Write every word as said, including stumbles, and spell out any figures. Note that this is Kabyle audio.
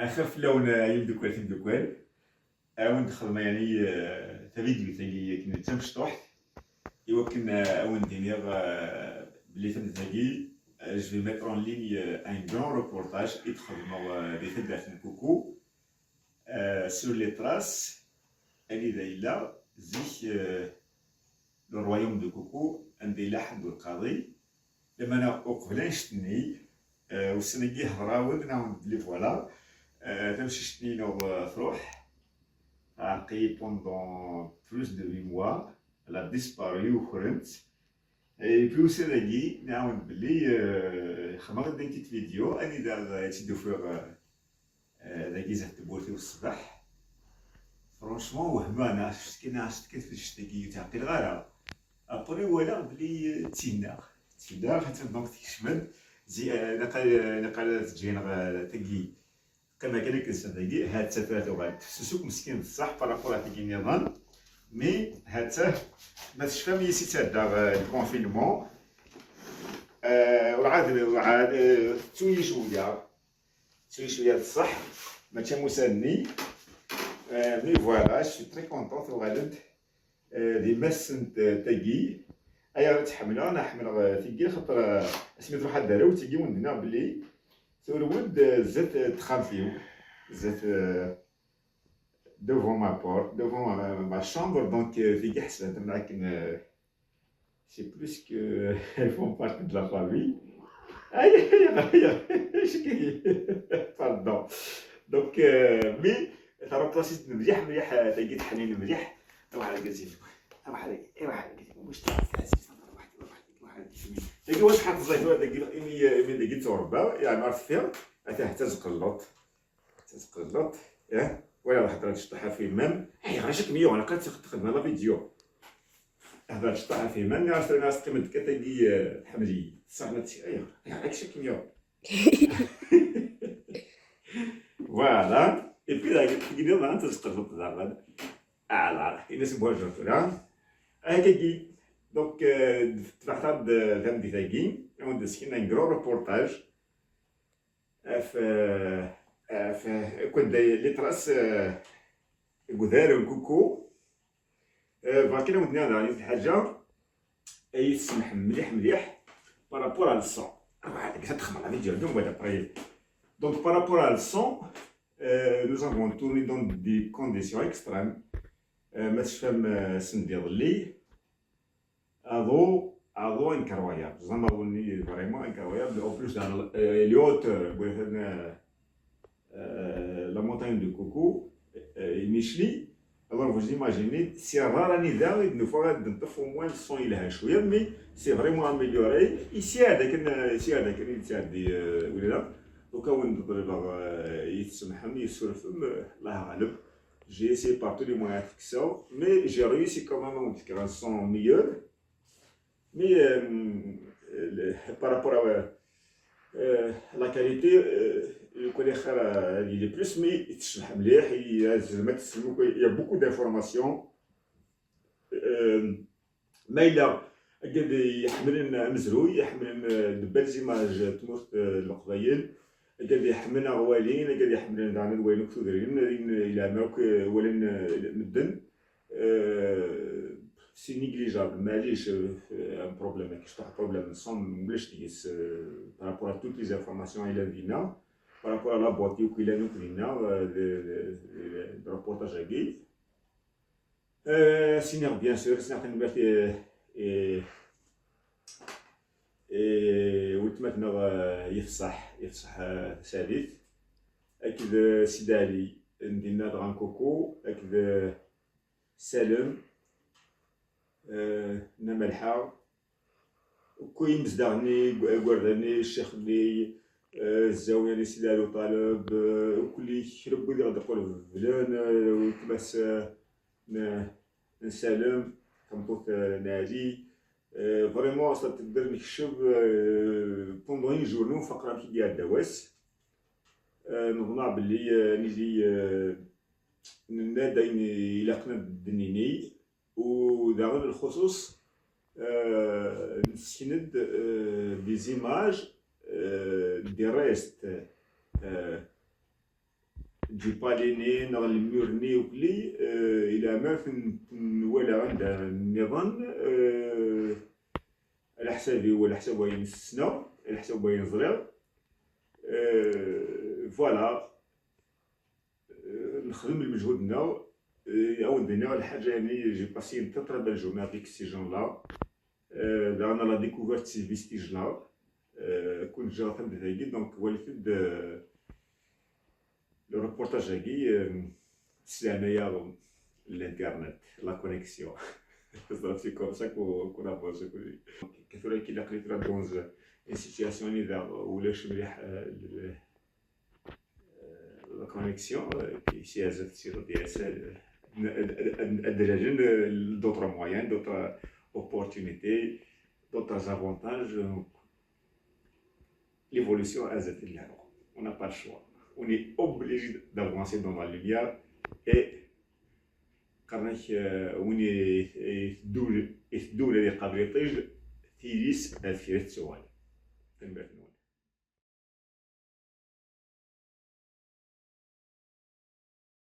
Axir fell-awen, ay imdukkal, timdukkal. Awen-d xedmeɣ yani, eh, tavidyut-agi akken d tamecṭuḥt, i wakken, eh, awen-d-iniɣ, eh, belli tameddit-agi, eh, je vais mettre en ligne, eh, un grand reportage i d-xedmeɣ, eh, di taddart n Kuku, eh, sur les traces, anida yella zik, eh, le royaume de Kuku, anda yella Ḥedd Ulqaḍi. Lamana uqbel annect-nni, eh, ussan-agi hedreɣ-awen, nniɣ-awen-d belli voilà, eh, tamcict-nni-inu, eh, truḥ, teɛreq-iyi pendant plus de huit mois, elle a disparu, ukren-tt. Et puis ussan-agi, nniɣ-awen-d belli, eh, xedmeɣ-d une petite vidéo, anida, eh, i tt-id-ufiɣ, eh, eh, dagi zdat tewwurt-iw ṣṣbeḥ. Franchement, wehmeɣ, nniɣ-as fkan, nniɣ-as fkan taǧǧet-agi, ur tt-ɛqileɣ ara. Après, walaɣ belli, eh, d tinna. D tinna, ha-tt-an donc tkecmen. Zi-, eh, naqal, eh, naqal ad teǧǧ-aneɣ, eh, tagi. Qqim akken akken s tagi, ha-tt-a tura tuɣal tefsus akk meskin d ṣṣeḥ par rapport à tagi nniḍen. Mais ha-tt-a, ma tecfam yis i ttɛeddaɣ, eh, le confinement. Eh, urɛad, urɛad, eh, tettu-yi cwiya. Tettu-yi cwiya d ṣṣeḥ, mačči am ussan-nni. Eh, mais voilà, je suis très content, tuɣal-d, eh, di mass n t-, tagi. Ayɣer i tt-ḥemmleɣ? Neɣ ḥemmleɣ, eh, tigi, xaṭer, eh, asmi truḥ ad d-arew tigi, wen-d-nniɣ belli turew-d, eh, zdat, eh, texxamt-iw, zdat, eh, devant ma porte, devant ma, ma chambre, donc, euh, tigi ḥesbent am akken, euh, c'est plus que elles font partie de la famille. Aïe, aïe, aïe, aïe, pardon. Donc, euh, mais تربصت مليح مليح، تلقيت حنين مليح. روح على قزيف. روح على، روح على قزيف. واش تعرف عزيز؟ روح، روح، روح. تلقي واش حاط الزيتون، تلقي إمي، إمي تلقي توربة، يعني عرفت فيها؟ حتى، حتى زقلط. تتقلط، ياه، ولا واحد راه تشطحها في مام. اي، راه جاك ميو، انا قلت تخدم لا فيديو. هذا تشطحها في مام، ناس، ناس قيمة كتاكي، آه، تحملي. صح، ما تشي، اي، اي، راك شاك ميو. Voilà. Et puis, là, il y a un peu de ce que je peux dire. Ah, là, il est bon, je peux, hein. هكاكي. Donc, euh, تبعت هاد، آه، الفيديو تاعي. On a un gros reportage. Ɣef, ɣef, akked les traces, eh, deg udrar n Kuku. Eh, bɣiɣ kan ad wen-d-iniɣ daɣen yiwet n lḥaǧa, ad iyi-tsemḥem mliḥ mliḥ par rapport à le son. Ruḥ ad texdem la vidéo, donc, voilà, après. Donc, par rapport à le son, eh, nous avons tourné dans des conditions extrêmes. Eh, ma tecfam, eh, send iḍelli, aḍu, aḍu incroyable. Zama aḍu-nni vraiment incroyable. En plus, dans le, euh, les hauteurs, euh, euh, la montagne de Kuku, euh, Michelin. Alors, vous imaginez, c'est rare anida i d-nufa ad d-neṭṭef au moins le son yelha cwiya, mais c'est vraiment amélioré. Ici, هذاك، ici، هذاك، ici، هذاك، euh, ولا لا. Donc, awen-d ṭelbeɣ, euh, ad yi-tsemḥem, ad yi-tessurfem, euh, الله غالب. J'ai essayé par tous les moyens ad t-kkseɣ, mais j'ai réussi quand même à faire un son meilleur. Mais, euh, le, par rapport à, euh, la qualité, euh, le colère, euh, il est plus, mais il y a beaucoup d'informations. Euh, Ma yella akked iḥemmlen amezruy, iḥemmlen, euh, de belles images, euh, tmurt, euh, n Leqbayel, akked iḥemmlen ad walin, akked iḥemmlen daɣen ad walin akk tudrin, ayen ileɛma akk, euh, walan, euh, medden. Euh, c'est négligeable, maɛlic, euh, un problème, kečč truḥ problème n son, ulac deg-s, euh, par rapport à toutes les informations i yellan dinna, par rapport à la boîte akk yellan akk dinna, euh, de, de, de, de reportage-agi. Euh, siniɣ, bien sûr, siniɣ tanemmirt i, i, i weltma-tneɣ, euh, Yefṣaḥ, Yefṣaḥ, euh, Tasadit, akked, euh, Sidi Ɛli, n dinna dɣa n Kuku, akked, euh, Salem, euh, Nna Malḥa, akk imezdaɣ-nni, igerdan-nni, ccix-nni, eh, zzawya-nni, Sidi Ɛli Uṭaleb, eh, akk kra n wid i ɣ-d-iquleblen, eh, weltma-s, eh, n, n Salem, tameṭṭut, eh, n Ɛli. Eh, vraiment, ass-a tedder nekcem, eh, pendant une journée, ur faqeɣ amek i d-iɛedda wass. Eh, neḍmeɛ belli, eh, nili, eh, nenna-d ayen ilaqen ad d-nini. U daɣen lxuṣuṣ, euh, nesken-d, euh, des images, euh, des restes, euh, Ǧipalini neɣ lemur-nni ukli, eh, ila mer ten-, ten-walaɣ anda nniḍen, eh, ala ḥsab-iw, ala ḥsab wayen ssneɣ, ala ḥsab wayen ẓriɣ. Eh, voilà. Eh, nexdem lmeǧhud-nneɣ. Eh, awen-d-iniɣ lḥaǧa-nni, j'ai passé une très très belle journée avec ces gens-là. Eh, daɣen à la découverte de ces vestiges-là. Eh, kun ǧǧiɣ tameddit-agi, donc walit-d, eh, le reportage-agi, eh, s leɛnaya n l'internet, la connexion. C'est comme ça qu'on, qu'on avance. Tura-agi aql-i tura dans une situation-nni da ulac mliḥ, eh, le, eh, la connexion, eh, qui si azat si D S L, eh, ad, ad, ad, ad d-lalen, eh, d'autres moyens, d'autres opportunités, d'autres avantages. Donc, l'évolution, elle est là. On n'a pas le choix. On est obligé d'avancer dans la lumière et qqaren-ak, eh, win i, i teddun, i teddun ad iqabel iṭij, tili-s ar deffir ad tuɣal. Tanemmirt-nwen.